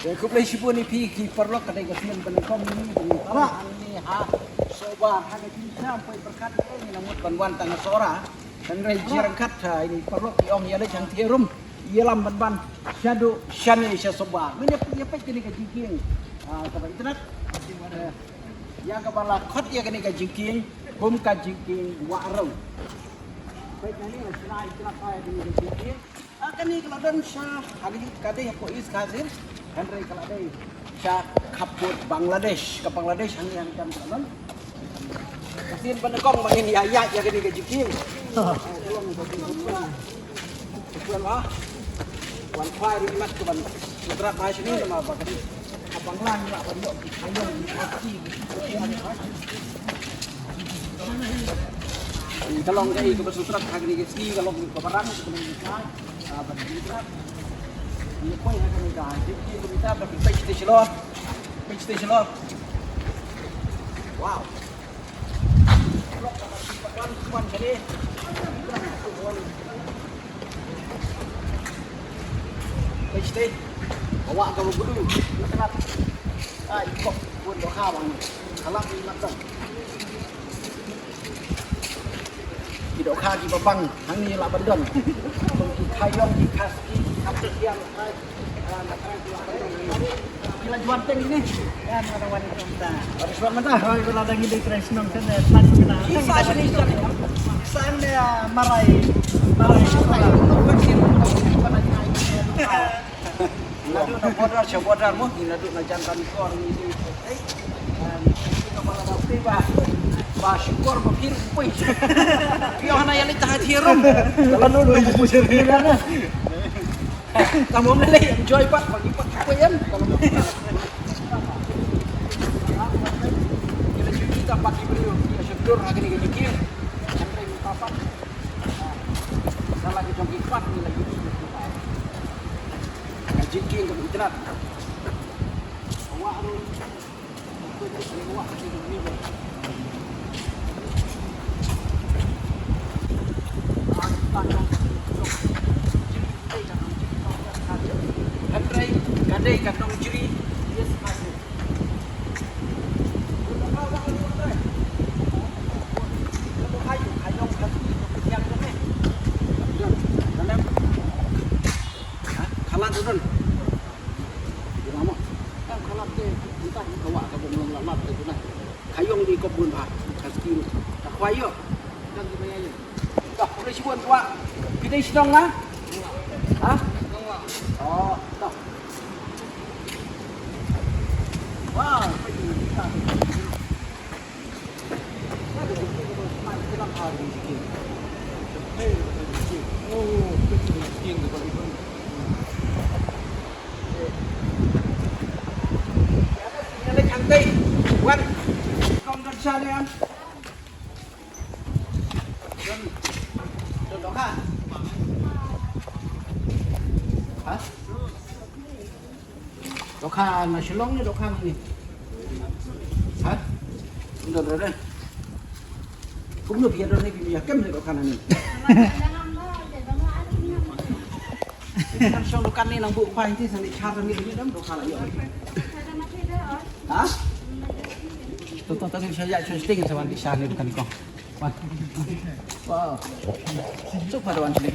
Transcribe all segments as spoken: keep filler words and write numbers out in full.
Khublei shibun ïa phi ki paralok, ka dei ka sien ba nyngkong ïa ngi ba ngi tara hangne ha Sohbar ha ka jingshisha, poi pyrkhat ïa ngi nang mut ban wan tang ha Sohra. Hynrei jia ryngkat ha ïa ngi paralok ki ong ïa leit hangtei rum, ïalam ban ban shaduh shane sha Sohbar. Mynne ïa peit kane ka jingkieng, ah, kaba internet. Ïa kaba la khot ïa kane ka jingkieng kum ka jingkieng Wah Rong. Peit kane la shna internet ha ïa kane ka jingkieng. Ah, kane ka la don sha ha ka dei hapoh East Khasi Hills. Hynrei ka la dei sha khapkut Bangladesh, ka Bangladesh hangne hangne ka la don. Ka sien ba nyngkong ba ngin ïa ïaid ïa kane ka jingkieng. Wan khwai ruh imat ka ban sutrat ba shini namar ba ka dei ka Bangla ngi lah ban ïoh ki khaïong ki khaki ki. Ka long kaei kaba sutrat ha kane ka sngi, ka long kaba rang, ka long kaba rang. Ah, ban sutrat. Ngi poi ha kane ka jingki kumta, ban peit station lo. Peit station lo. Wow. Wan, wan kane. Peit station. Bawa ka bulu. Ai, kok bun dohkha bang. Kalap ni mata. Ki dohkha kiba bang hangne lah ban don. Ki khaïong, ki khaki, ki khaki kiang. Ki la juan teng ini. Kan ada wan itu kita. Harus wan mentah. Hoi, kalau ada ngide kena senang kan, eh, pas kena. Isa sini sini. Sang dia marai. Marai. Naduh na border sha border mo, naduh na jan Ranikor ni. Ba shukor ba phi ruh phi. Phi ong hana ïa leit ha Thierum. Kalau lu lu phi sendiri na. Tang mo leit enjoy pat, bagi pat phi em. Kalau kita bagi beri, ya syukur hari ni kita. Sampai empat. Sa la ki jong ki kwah ni la ki. Ka jingkieng ka internet. Awak tu. Hynrei ka dei ka nongjri. Yes, Khalat tu don. Di lama. Kan khalat te, entah ka wah ka bong long lalat te tu nah. Khaïong di kop bun bah. Ka ski. Ka khwai ïoh. Kan di maya ïoh. Dah, boleh si bun wah. Kita isi dong lah. Ha? Oh, dah. Wah, Ha? Dohkha na Shillong ne dohkha na ni? Ha? Ndo ndo ndo. Kumno phi ïa don ne phi ïa kem ne dohkha na ni? Kan shong dohkha ni nang bu pai ti sani char ni ni dam dohkha la ïa. Ha? To to to sha ïa sha sting sa wan di sha ni dohkha ni ko. Wow. Super wan sini.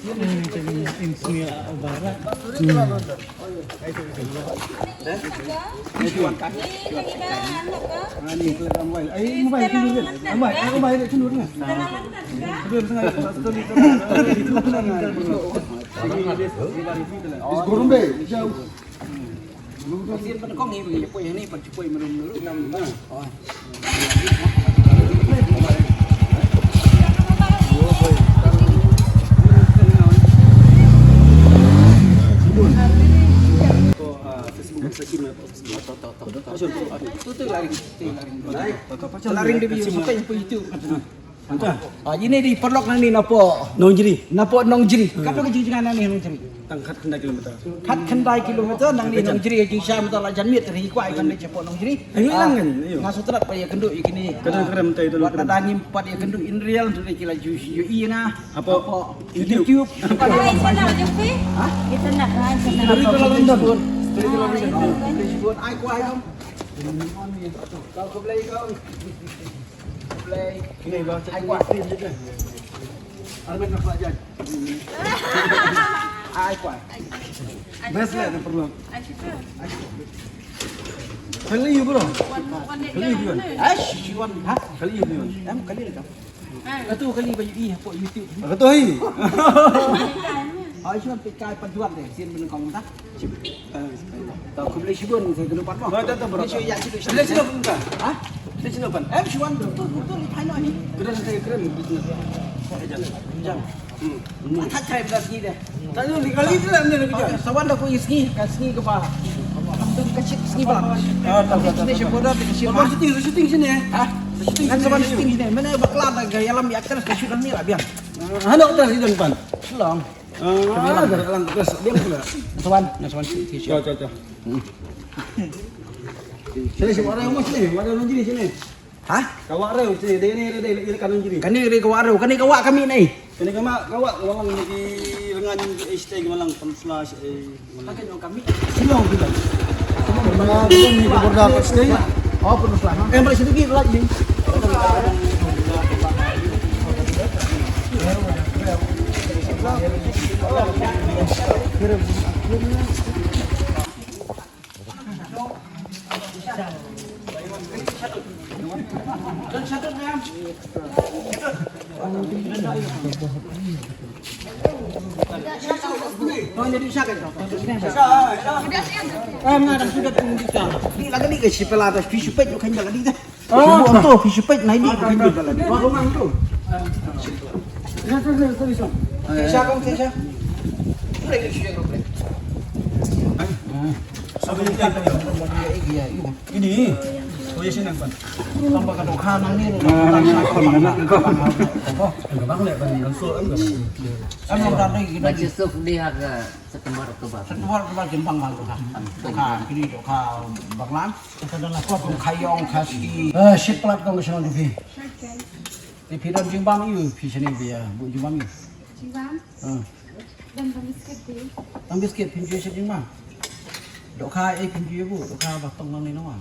Ini sini barat. Ini wan kaki. Ini wan kaki. Ini wan kaki. Ini wan kaki. Gurumbe, jauh. Sien pyndonkam hi ba ngi poi hangne, pyndonkam hi ruh. Ko, ah, Facebook sa kim. To, to, to, to. Laring, laring. Laring dia punya, siapa yang pun itu? Ah, ine i paralok nangne napoh Nongjri. Napoh Nongjri. Katno ka jingjngai nangne Nongjri? Tang khatkhyndai kilometer. Khatkhyndai kilometer nangne Nongjri, ka jingshisha mynta la jan miet, te ngi kwah ïa kane shapoh Nongjri. Ai, ngi lang kan, ïa. Nga sngewtynnat ba ïakynduh ïa kine. Ka don kren, ka don kren. Wat lada ngim pat ïakynduh in real, te ki la ju ïohi ïa nga. Hapoh YouTube. YouTube. Ai, sana je phi? Ha? Sana, ha, sana. Dari Kuala Lumpur. Dari Kuala Lumpur. Ai, kwah ïa kong. Kong khublei kong. Khublei. Kine ba, ai kwah. Armen nak belajar. Ai kwah. Best lah, nak perlu. Kali you, bro. Kali you, bro. Ai, si wan, ha? Kali you, bro. Em, kali lah. Katu kali ba ïohi hapoh YouTube. Katu hi. Ai, si wan phi kai pat juan deh, sien bynta kong ta. Tau khublei shibun, sa kenu pat mo. Tau, tau, tau, bro. Shu ïa shu. Shu, shu, bro. Ha? Shu, shu, bro. Em, shu wan, tu, tu, tu, li phai no ni. Kena sa kren business. Jam. Jam. Hmm. Thait thait bla sngi deh. Tadi ni kali tu lah ni lagi jam. Sa wan da ku ïa sngi, ka sngi kaba. Ka shit sngi ba. Ah, tau, tau, tau, tau. Sini shibun da, sini shibun. Shooting, shooting sini. Ha? Shooting sini. Sa wan shooting sini. Mana bakla da ka ïalam ïa actress ka shoot ni lah biang. Ah, hano actress di depan. Long. Ah, dah lang terus dia pula. Tuan, nah, tuan, sini, sini. Ciao, ciao, ciao. Sini, sini, wak riew sini, wak riew Nongjri sini. Ha? Ka wak riew sini, dei ni, dei, dei, dei ka Nongjri. Kane dei ka wak riew, kane ka wak kami ni. Kane ka ma, ka wak, ka wak ni ki rengan, eh, stay ki malang, pamsla, eh, malang. Kane ka wak kami. Sini, kita. Mana ni ka border stay? Oh, pamsla, ha? Eh, balik sini lagi, lagi. Ni lagi ni ka sipela ta, sipela ta. Oh, tu, fish pet, nai di, bukan di bala di. Wah, rumah tu. Sisa, sisa, sisa. Sisa, kong, sisa. Boleh, sisa, kong, boleh. Ini. Oh, ya, sini, Bang. Tambah kat Doha, nang ni. Oh, Bang, lihat, Bang, langsung, Bang. Emang dah ada, kita. Baca suf dia ke September, Oktober. September, Oktober, Jembang, Bang, Doha. Doha, ini Doha, Bang Lan. Ka don la kot kong ka ïong ka ski. Eh, shit plat kong ka shnong jong phi. Te phi don jingbam ïa u, phi shane phi ïa buh jingbam ïa u. Jingbam? Hmm. Don bam biskit phi. Bam biskit phi ju shit jingbam. Dohkha ei phi ju buh, dohkha ba tong nang ni nong.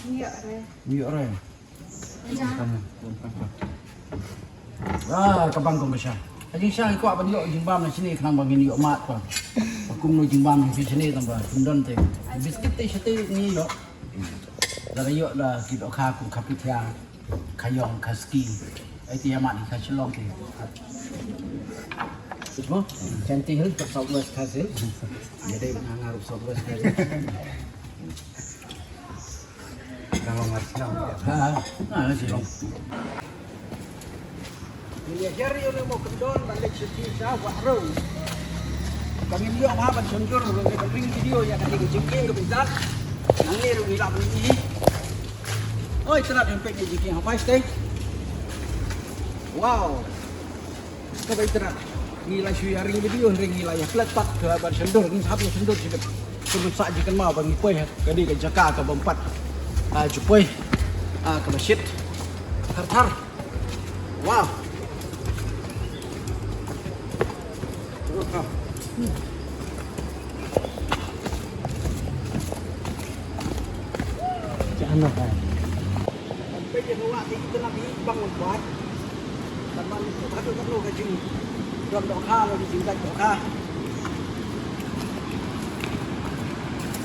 Ïoh re. Ïoh re. Ah, ka bang kong ka sha. Ka jingshisha ngi kwah ban ïoh jingbam na shane khnang ba ngin ïoh mad kwah. Ba kumno jingbam na shane tang ba kum don te. Biskit te shate ngi ïoh. Da ïoh da ki dohkha kum ka pythia, ka ïong, ka ski. Ai te ïa mad ka Shillong te. Sut mo? Chanting Hills, South West Khasi Hills. Jadi nga nga ruh South West Khasi Hills. Ka long mar shnong. Ha, ha. Ha, shnong. Ngi ïa hiar ïa u mo kyndon ban leit sha Wah Riew. Ba ngin ïoh bha ban shon jur ruh ngi ban ring video ïa kane ka jingkieng ka bynta. Nangne ruh ngi lah ban ïohi. Oi, tynat ïa peit ïa jingkieng ha pai stage. Wow. Kaba itynnad. Ngi la shu ïa ring video, ring ngi la ïa plet pat ka ban shon dur, ngi hap ïa shon dur shibit. Ka ban sah jingkynmaw ba ngi poi ha kane ka jaka kaba ym pat, ah, ju poi. Ah, kaba shit. Thar thar. Wow. Peit ïa ka wah te itynnad, i bang wan kwah. Katno katno ka jingdon dohkha, ka jingdon dohkha.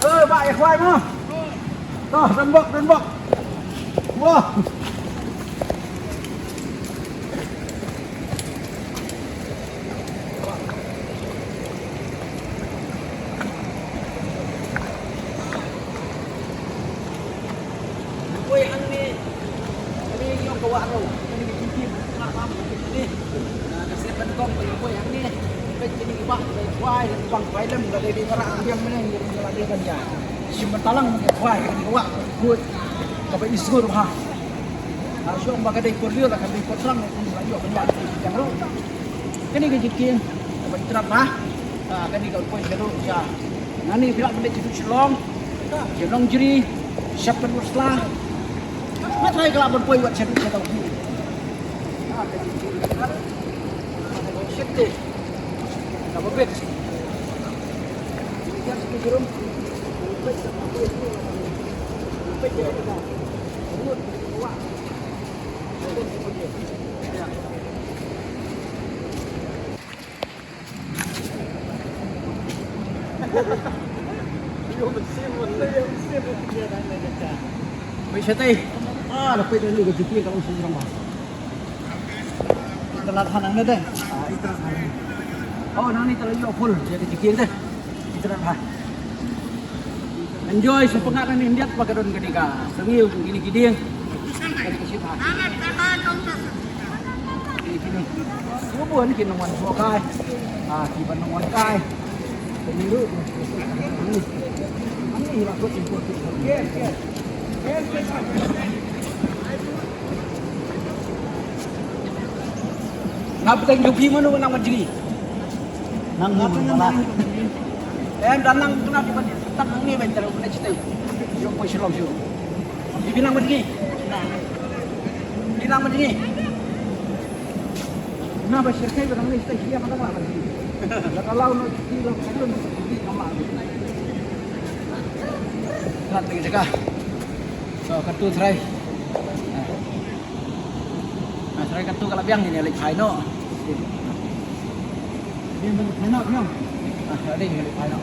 Eh, bah, ïa khwai mo. To, don bok, don bok. Mo. Poi hangne. Kane ka ïong ka Wah Riew. Kane ka jingkieng. Nga pam kane. Na ka sep ban kong poi hangne. Peit kine ki bah, peit kwai, pang kwai lem ka dei dei para ang biang mene ngi la dei ban ïa. Shim ban talang kine kwai kine ka wah. Kut. Kaba isngur ha. Ah, shu ong ba ka dei por lyiur la ka dei por thrang, la ïoh ban wan sha jong ruh. Kane ka jingkieng kaba trap ba. Ah, kane ka poi sha ruh sha. Nangne phi lah ban leit sha Shillong. Sha Nongjri, Shepherd Road Sla. Nga trai ka lah ban poi wat sha ruh sha Nongjri. Ah, ka jingkieng. Shit deh. Kaba bit. Peit shatei. Ah, la peit da ka jingkieng ka long shisha ba. Ita la than nangne de. Ah, ita la than. Oh, nangne ita la ïoh full ïa ka jingkieng de. Ita la than. Enjoy sngewbha ngan ïa ba ka don kane ka sngewbha kine ki dieng. Kane ka shit ha. Kine ki dieng. Sngewbha ki nongwan sngewkai. Ah, ki ban nongwan kai. Kane ruh. Ani la ko import. Yes, yes. Yes, yes. Nga pteng jong phi mano nang manjri. Nang ni mano la. Em dan nang kena di ban tak nang ni ban terus kena cita. Jong poi Shillong shu. Di binang manjri. Di nang manjri. Na ba shirkai ba nang ni cita dia mana la manjri. La kalau no cita la kalau no cita nama. Kat lagi jaga. So katu try. Nah, try katu ka la biang ïa leit phai noh. Biang ban phai noh biang. Ah, ïa leit phai noh.